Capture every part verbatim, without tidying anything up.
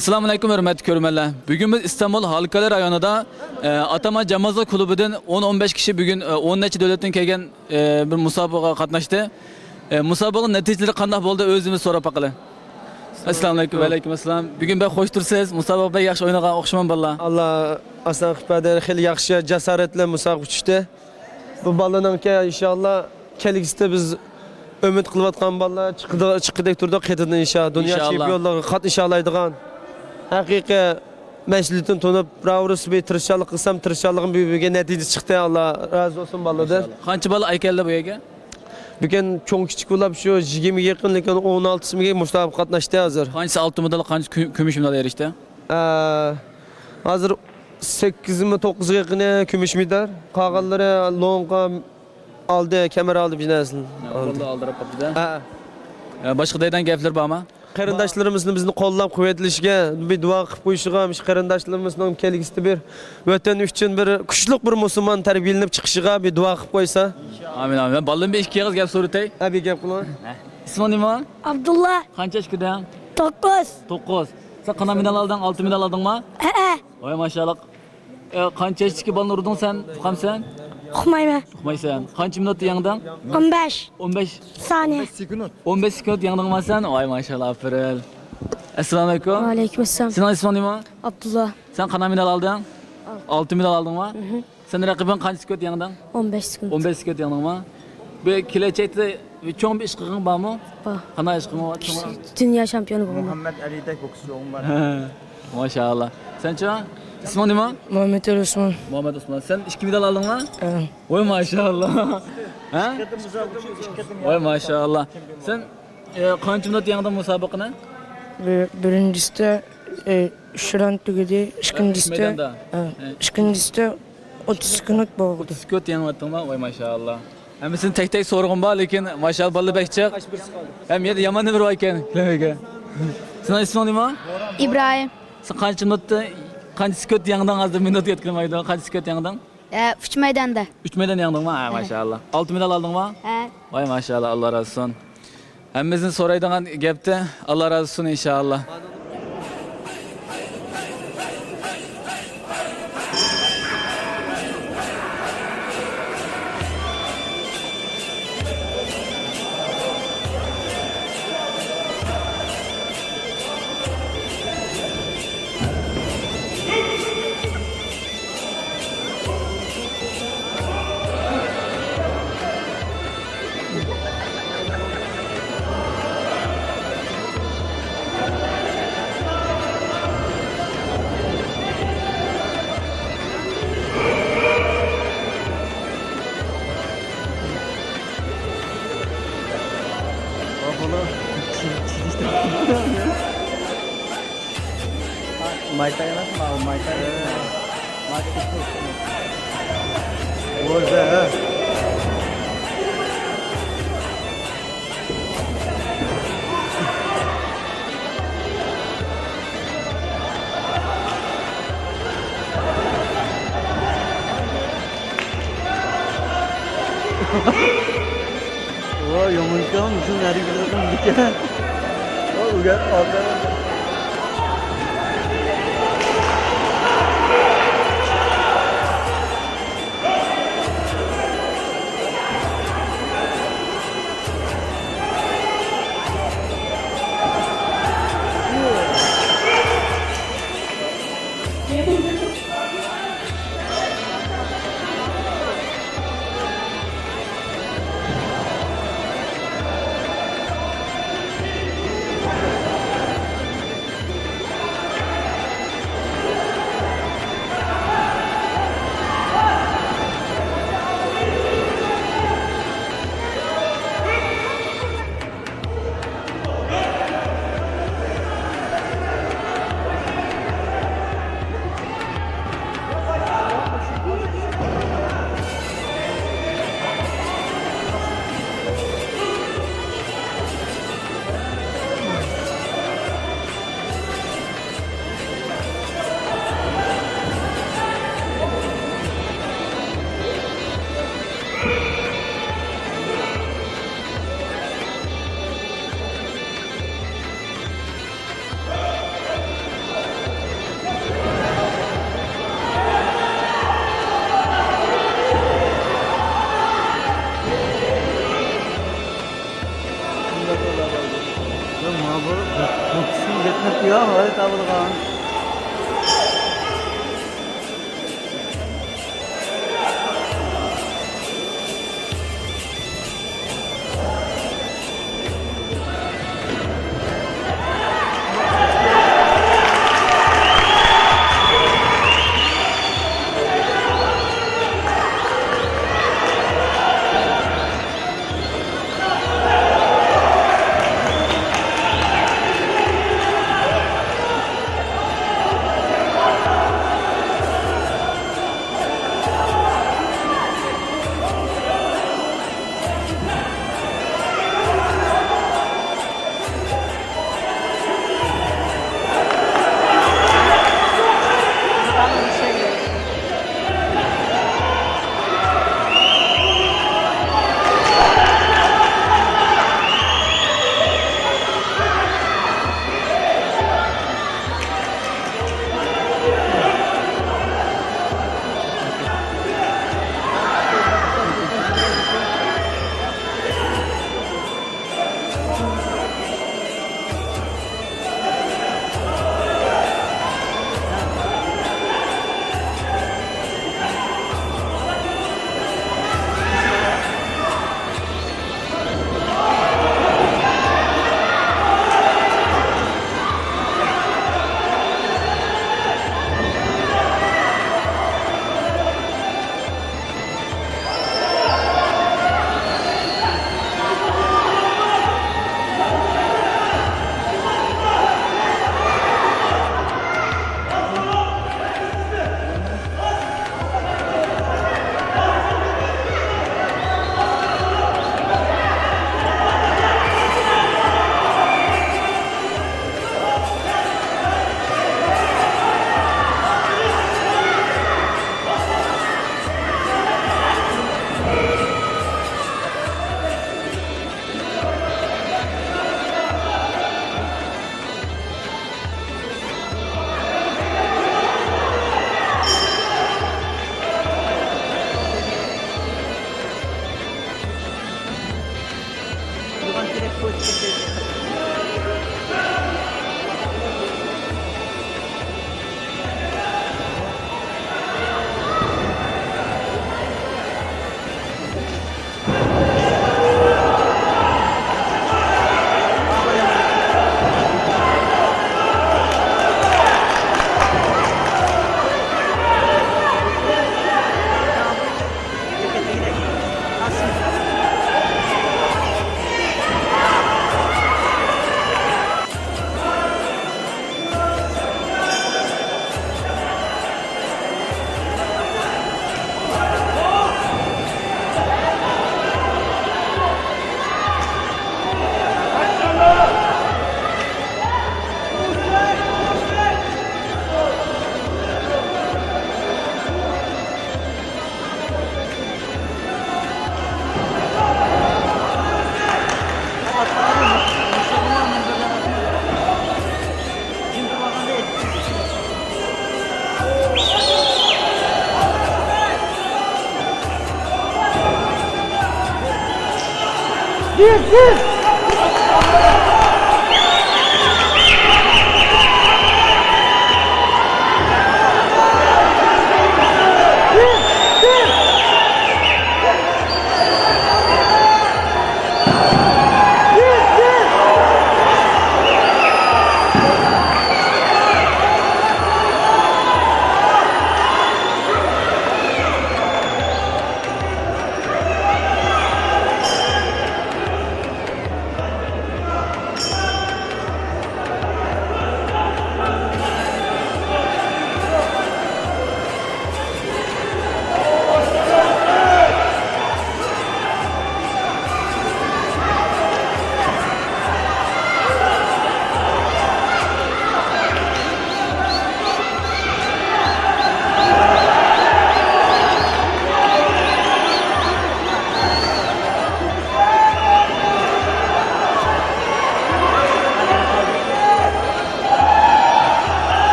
ئەسسالامۇئەلەيكۇم، ھۆرمەتلىك كۆرۈرمەنلەر. بۈگۈن بىز ئىستانبۇل ھالكالى رايونىدا، ئە، ئاتامان جامازلار كۇلۇبىدىن ئون، ئون بەش كىشى بۈگۈن، ئە، ئون نەچچە دۆلەتتىن كەلگەن، ئە، بىر مۇسابىقىگە قاتناشتى. ئە، مۇسابىقىنىڭ نەتىجىلىرى قانداق بولدى؟ ئۆزىمىز سوراپ باقىلى. ئەسسالامۇئەلەيكۇم. ۋەئەلەيكۇم ئەسسالام. بۈگۈن بەك خوش تۇرسىز. مۇسابىقە بەك ياخشى ئوينىغان ئوخشىمامدۇ بالىلار؟ ئاللا ئاسان قىلىپ بەردى. خېلى ياخشى، جاسارەتلىك مۇسابىقە ئۆتۈشتى. بۇ بالىنىڭكى ئىنشاللا كەلگۈسىدە بىز ئۈمىد قىلىۋاتقان بالىلار چىقىدۇ-، چىققۇدەك تۇردۇق قېتىدىن ئىنشاللا. دۇنيا چېمپىيونلۇقىغا قاتنىشالايدىغان ھەقىقىي مەسئۇلىيىتىنى تونۇپ، راۋۇرۇس بىر تىرىشچانلىق قىلسام، تىرىشچانلىقىم بۈگۈن نەتىجە چىقتى. ئاللا رازى بولسۇن بالىدىن. قانچە بالا ئەكەلدى بۇ يەرگە؟ بۈگۈن چوڭ كىچىك بولاپ شۇ يىگىرمىگە يېقىن، لېكىن ئون ئالتىسىمۇ مۇسابىقە قاتناشتى ھازىر. قانچىسى ئالتە مېدال، قانچىسى كۈ-، كۈمۈش مېدال ئېرىشتى؟ ئە، ھازىر سەككىزمۇ توققۇزغا يېقىنى كۈمۈش مېدال، قالغانلىرى لوڭقا ئالدى، كەمەر ئالدى، بىر نەرسىنى ئالدى. ئالدىراپ قاپتۇ-دە. ھە. ئە، باشقا دەيدىغان گەپلىرى بارمۇ؟ قېرىنداشلىرىمىزنى بىزنى قوللاپ قۇۋۋەتلىشىگە، بىر دۇئا قىلىپ قويۇشىغا، مۇشۇ قېرىنداشلىرىمىزنىڭ كەلگۈسىدە بىر ۋەتەن ئۈچۈن بىر كۈچلۈك بىر مۇسۇلمان تەربىيەلىنىپ چىقىشىغا بىر دۇئا قىلىپ قويسا. ئامىن، ئامىن. مەن بالىدىن بىر ئىككى ئېغىز گەپ سورىتەي. ھە، بىر گەپ قىلىڭ. ھە. ئىسمىڭ نېمە؟ ئابدۇللا. قانچە ياشقا كىردىڭ؟ توققۇز. توققۇز. سەن قانداق مېدال ئالدىڭ؟ ئالتە مېدال ئالدىڭمۇ؟ ھەئە. ۋاي ماشائاللا. ئە، قانچە ياشتىكى بالىنى ئۇردۇڭ سەن؟ ئۇقامسەن؟ ئۇقمايمەن. ئۇقمايسەن. قانچە مىنۇتتا يەڭدىڭ؟ ئون بەش. ئون بەش. سانى. ئون بەش سېكۇنت يەڭدىڭما سەن؟ ۋاي ماشائاللا، ئاپىرىن. ئەسسالامۇئەلەيكۇم. ۋەئەلەيكۇم ئەسسالام. سېنىڭ ئىسمىڭ نېمە؟ ئابدۇللا. سەن قانداق مېدال ئالدىڭ؟ ئالتە. ئالتە مېدال ئالدىڭمۇ؟ مھم. سەن رەقىبىڭ قانچە سېكۇنت يەڭدىڭ؟ ئون بەش سېكۇنت. ئون بەش سېكۇنت يەڭدىڭمۇ؟ بۇ كېلەچەكتە چوڭ بىر ئىش قىلغۇڭ بارمۇ؟ بار. قانداق ئىش قىلغۇڭ بار؟ دۇنيا چېمپىيونى بولغۇم بار. مۇھەممەد ئەلىدەك بوكسچى بولغۇم بار. ھە. ماشائاللا. سەنچۇ؟ ئىسمىڭ نېمە؟ مۇھەممەد ئۇسمان. مۇھەممەد ئۇسمان. سەن ئىككى مېدال ئالدىڭمۇ؟ ھە. ۋاي ماشائاللا. ھە؟ ۋاي ماشائاللا. سەن، ئە، قانچە مىنۇت يەڭدىڭ مۇسابىقىنى؟ بىر-، بىرىنچىسىدە، ئە، ئۈچ راۋند تۈگىدى. ھە، ئىككىنچىسىدە، مەيداندا. ھە، ھە. ئىككىنچىسىدە ئوتتۇز سېكۇنت بولدى. ئوتتۇز سېكۇنت يېڭىۋەتتىڭلار، ۋاي ماشائاللا. ھەممىسىنى تەك-تەك سورىغۇم بار، لېكىن ماشائاللا بالىلار بەك جىق. ھەم يەنە يامان نېمىرى بار ئىكەن، كۈلەمگە. سېنىڭ ئىسمىڭ نېمە؟ ئىبراھىم. سەن قانچە مىنۇتتا، قانچە سېكۇنت يەڭدىڭ ھازىر؟ مىنۇت يەتكۈزمەيدۇ. قانچە سېكۇنت يەڭدىڭ؟ ئە، ئۈچ مەيداندا. ئۈچ مەيدان يەڭدىڭمۇ؟ ھە، ھە. ماشائاللا. ئالتە مېدال ئالدىڭمۇ؟ ھە. ۋاي ماشائاللا، ئاللا رازى بولسۇن. ھەممىمىزدىن سورايدىغان گەپتە، ئاللا رازى بولسۇن ئىنشائاللا. Muay Thai emasmi? Muay Thai. Muay Thai. O'zi. ۋاي، يامانكەن، بىزنىڭ نەرىگە كېتىۋاتقان بىكەن. ۋاي، ئۆگەپ قالدى.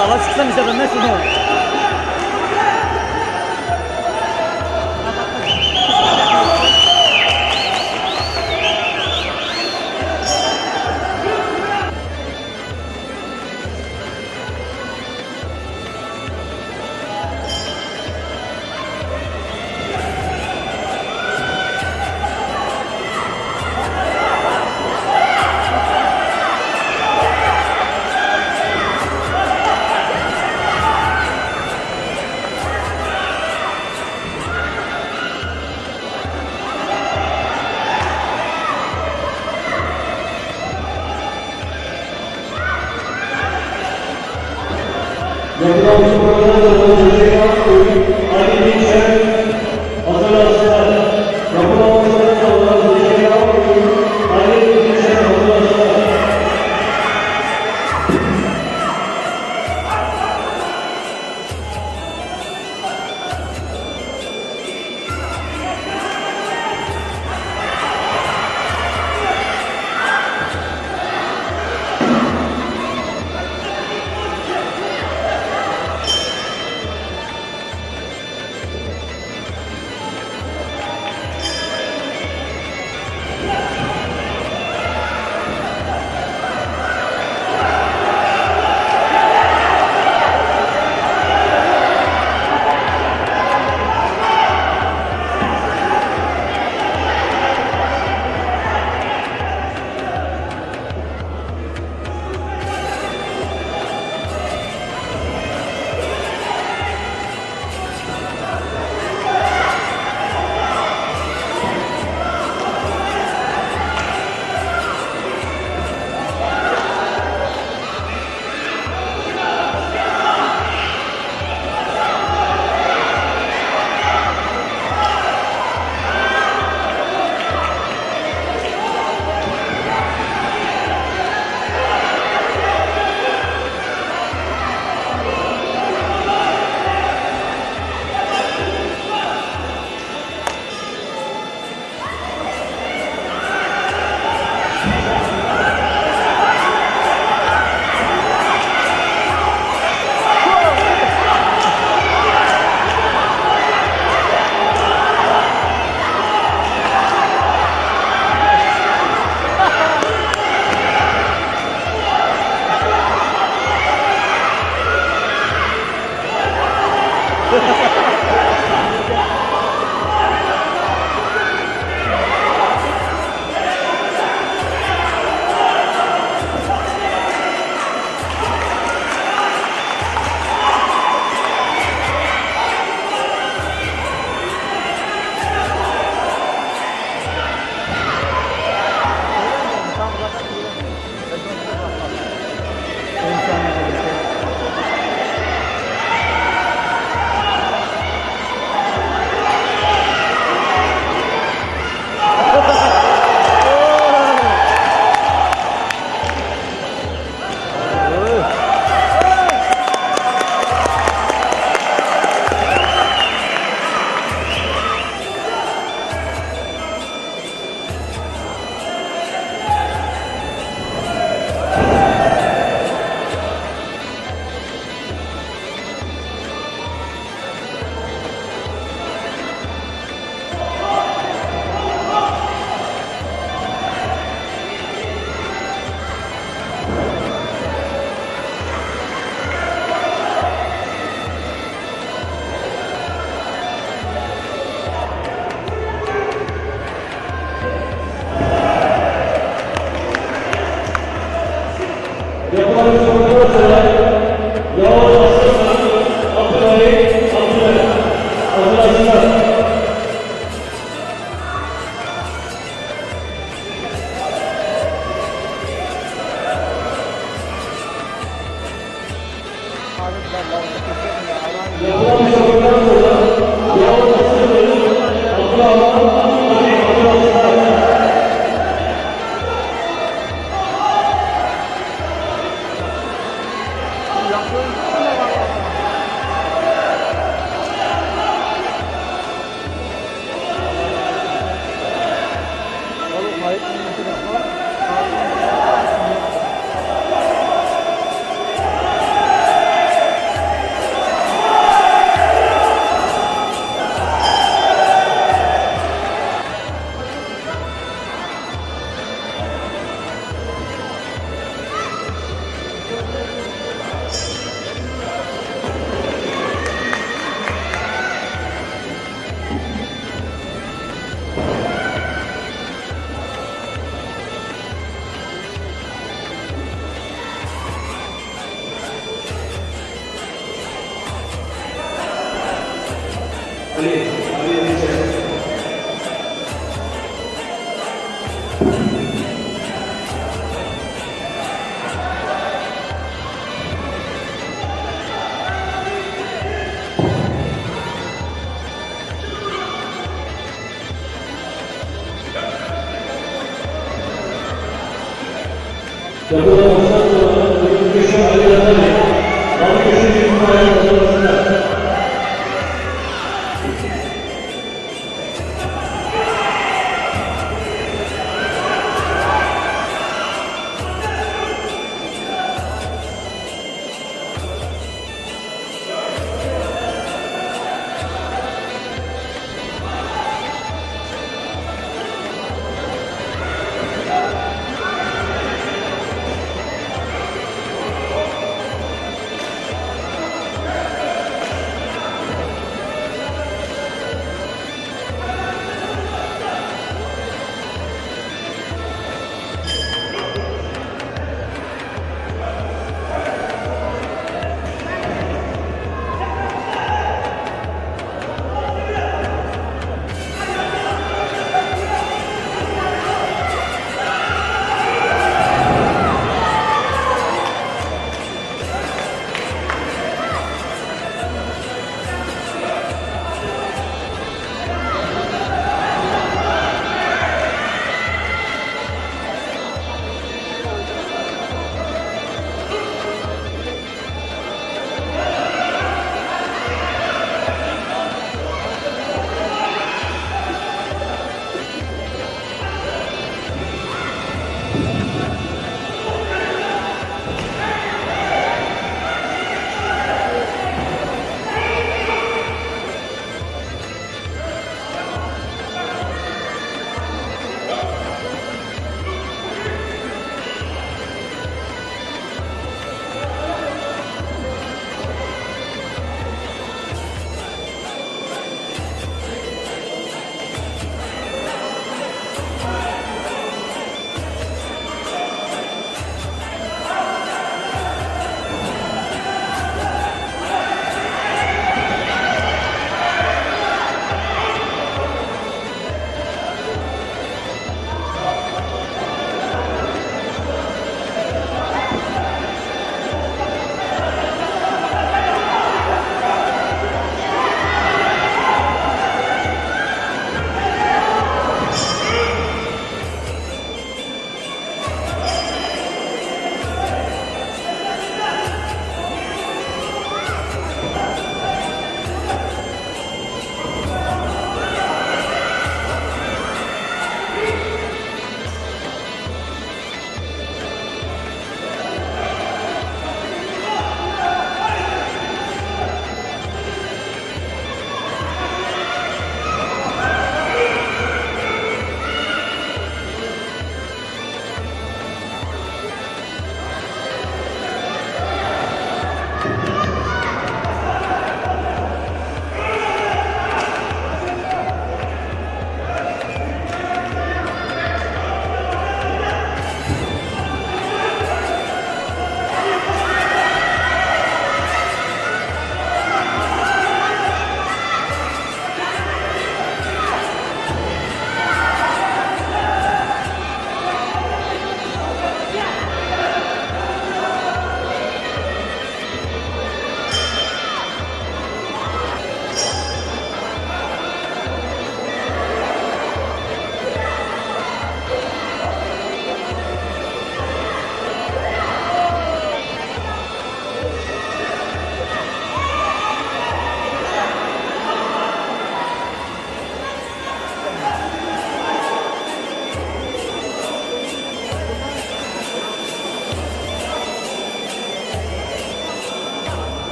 Aa, bak, çıksana işte, ben ne şunu?